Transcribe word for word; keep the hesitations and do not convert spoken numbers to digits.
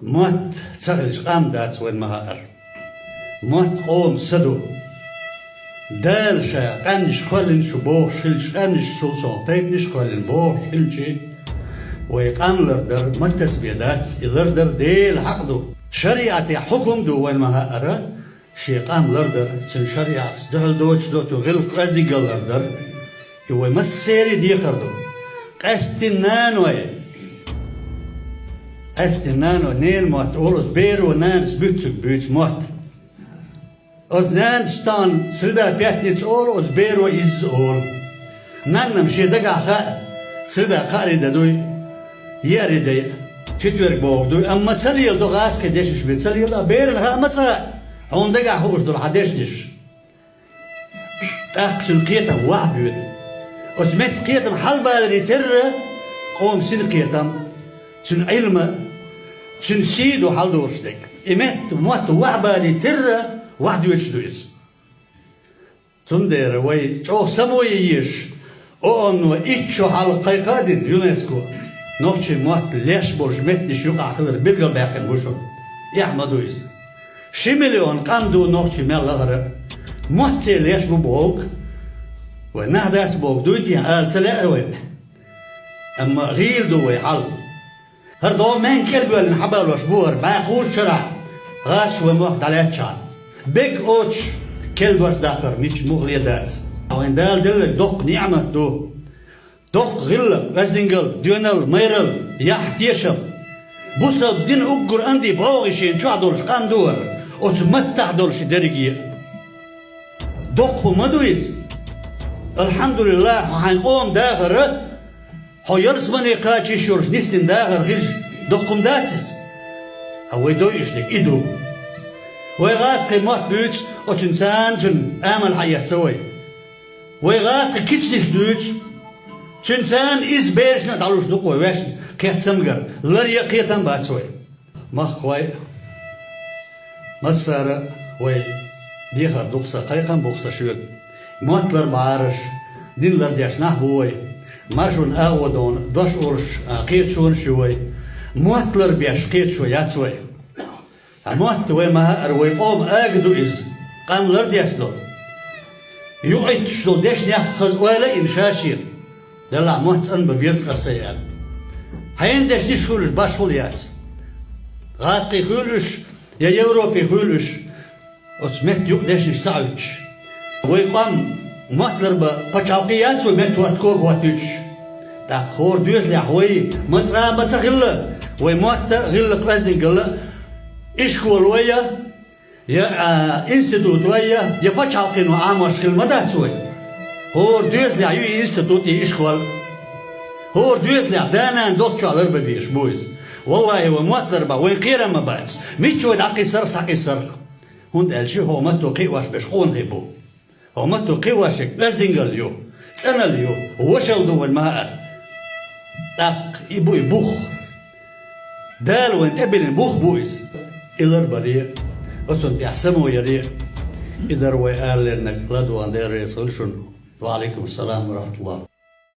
Мотт ца хилча, къам дац вайн ма хаьара. Мотт къоман са ду. Дала ша къаьмнаш кхоьллина шу бохуш хилча, къаьмнаш цул совгӀа тайпанаш кхоьллина бохуш хилча, вай къам лардар маттаца бен дац, и лардар Делан хьакъ ду. ШариӀатехь хьукум ду вайн ма хаьара, шен къам лардар, цуьнан шариӀатаца дуьхьал доцуш долу гӀиллакх, оьздангалла лардар, и вай массеран а декхар ду. Къаьсттина наной, къаьсттина наной, ненан мотт олу, оцу беро нанас буьйцург буьйцу мотт. Оцу нанас тахана среда, пятница олу, оцу беро изза олу. Нанна-м шен дагахь хаьа, среда кхаарин де дуй, еарин де, четверг бохург дуй, амма ца леладо гӀазкхийн дешнаш бен, ца леладо, а берана хаа ма ца хаьа, хьуна дагахь хууш долу хьан дешнаш. ТӀаккха цуьнан кхетам ваха боьду. Оцу меттан кхетам хьалабаларе терра, къоман синкхетам, цуьнан Ӏилма, цуьнан сий ду хьаладолуш дерг. И меттан мотт ваха баларе терра, ваха доьдуш ду иза. Цундела вай чӀогӀа само ян езаш, ООН-о итт шо хьалха кхайкха а дина, ЮНЕСКО, нохчийн мотт леш болчу меттанаш юкъахь хилар билгалбаьккхина бу шуна. Эхь ма ду иза. Ши миллион къам ду нохчий мел лахара. Мотт ца леш бу бохург, вай нах дац бохург дуй те, ала ца лаьа вайна. Амма гӀийла ду вай хьал. ХӀара догӀу маьнга кӀелбоьллина хьабалош бу хӀара бӀе кхузткъа шарахь, гӀазкхаша вайн мохк дӀалаьцначхьана. Бег оцуш, кел дош даккхар мича муха ле дац. Вайн Дала делларг доккха ниӀмат ду. Доккха гӀиллакх, оьздангалла, доьналла, майралла, яхь, тешам. Бусалба дин уггар анди бӀогӀий шена чохь долуш къам ду хӀара, оцу маттахь долуш и дерриге а. Доккха хӀума ма ду иза. Алхьамдулиллах, хьо хьайн къоман дахар а, хьо ялсамане кхача йиш йолуш нисдина дахар хилча, доккха хӀума дац иза? Ткъа вай дойуш дерг и ду. Вай гӀазкхийн мотт буьйцу, оцуьнан царна цуьнан амал хьаэца вай. Вай гӀазкхийн кицанаш дуьйцу, цуьнан царна иза берашна а дӀалуш ду-кх вай ваьшна кхетта самгар, ларъян а кхетам а бац вай. Махкахой, массара а вай дехар ду-кх сан, кхайкхам бу-кх сан шуьга. Мотт ларбан Ӏараш, дин лардеш нах бу вай. Маршонан агӀо дона дош олуш, а, кхеташонаш ю вай. Мотт ларбеш кхеташо яц вай. Ткъа мотт вай ма хаьара, вай къоман ага ду иза, къам лардеш долу. Юкъайтташ долу дешнех хаза ойла а йина ша-шена, делахь мотт цӀанбан беза аса аьлла. Хьенан дешнаш хуьлуш башхалла яц. ГӀазкхийн хуьлуш я Европин хуьлуш, оцу меттан юкъа дешнаш ца Ӏуьттуш. Вай къам мотт ларбан пачхьалкх яц вай, меттан хӀотта кога хӀоттуьйтуш. ТӀаккха хӀора доьзалехь вай ма цкъа а ма ца хилла, вай мотт а, гӀиллакх, оьздангалла а, ишколой а, я, а, институтой а, я пачхьалкхо Ӏамош хилла ма дац вай. ХӀора доьзалехь ю и институт, и ишкол. ХӀора доьзалехь да-нана долччохь ларбан безаш бу иза. Валлахьи, вай мотт ларбахь вайн кхерам ма бац. Мичча вай дӀакхиссарх, схьакхиссарх. ХӀунда аьлча хӀокху матто кхиош берш къонахий бу. ХӀокху матто кхиош ерг оьздангалла ю, цӀаналла ю, вошалла ду вайн ма хаьара. ТӀаккха и бу и бух. Дала вайна тӀебиллина бух бу иза. И ларбаре а, оцунна тӀехь само яре а, и дара вай алалерниг. ЛадогӀарна Дела реза хуьлда шуна. Ва Ӏалайкум ассалам ва рахьматуллахӀ.